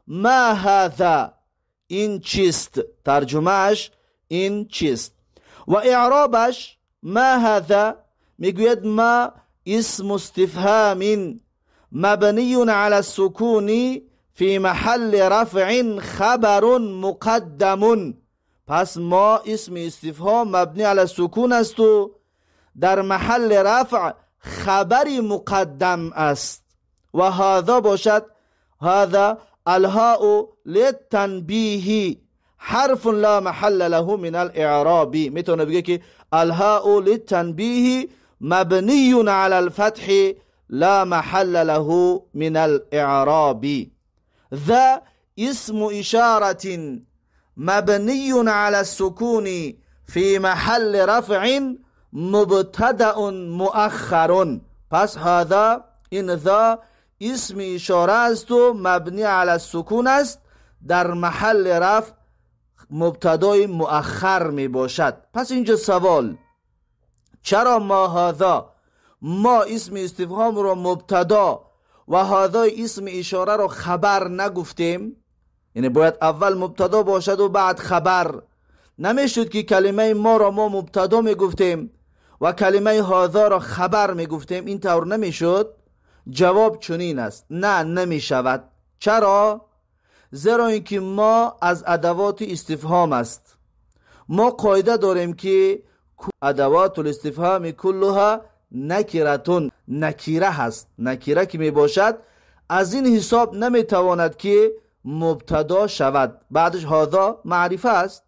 ما هذا، این چیست. ترجمهش این چیست. و اعرابش ما هذا، میگوید ما اسم استفهام مبنی على السکون فی محل رفع خبر مقدم. پس ما اسم استفهام مبنی علی السکون است و در محل رفع خبری مقدم است. و هذا باشد، هذا الهاء للتنبیه حرف لا محل له من الاعراب. میتونه بگه که الهاء للتنبیه مبنی علی الفتح لا محل له من الاعراب. ذا اسم اشاره مبنی علی السکون فی محل رفع مبتدأ مؤخر. پس هذا، این ذا اسم اشاره است و مبنی علی السکون است، در محل رفع مبتدای مؤخر می باشد. پس اینجا سوال، چرا ما هذا، ما اسم استفهام را مبتدا و هذا اسم اشاره را خبر نگفتیم؟ یعنی باید اول مبتدا باشد و بعد خبر. نمیشد که کلمه ما را ما مبتدا میگفتیم و کلمه هذا را خبر میگفتیم؟ این طور نمیشد. جواب چنین است، نه نمیشود. چرا؟ زیرا اینکه ما از ادوات استفهام است. ما قاعده داریم که ادوات الاستفهام کلها نکرتون، نکیره هست. نکیره که می باشد از این حساب نمیتواند که مبتدا شود. بعدش هذا معرفه است.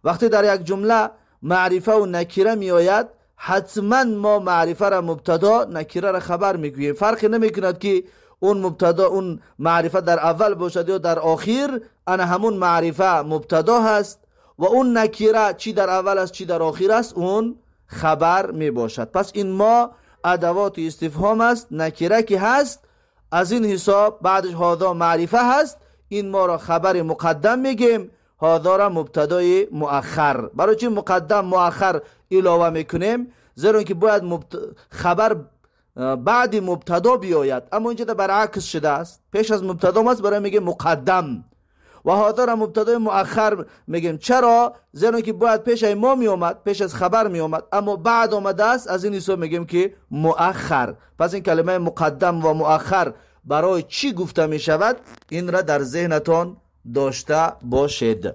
وقتی در یک جمله معرفه و نکیره می آید، حتما ما معرفه را مبتدا، نکیره را خبر میگوییم. فرقی نمیکند که اون مبتدا، اون معرفه در اول باشد یا در آخر، انا همون معرفه مبتدا هست و اون نکیره چی در اول است چی در آخر است، اون خبر می باشد. پس این ما ادوات استفهام است، نکیره که هست، از این حساب بعدش هذا معرفه هست، این ما را خبر مقدم میگیم، هذا را مبتدای مؤخر. برای چی مقدم مؤخر علاوه میکنیم؟ زیرا اینکه باید خبر بعد مبتدا بیاید، اما اینجا برعکس شده است، پیش از مبتدا است، برای میگه مقدم و هذا را مبتدای مؤخر میگیم. چرا؟ زیرا که باید پیش از ما میومد، پیش از خبر میومد، اما بعد آمده است، از این حساب میگیم که مؤخر. پس این کلمه مقدم و مؤخر برای چی گفته میشود؟ این را در ذهنتان داشته باشید.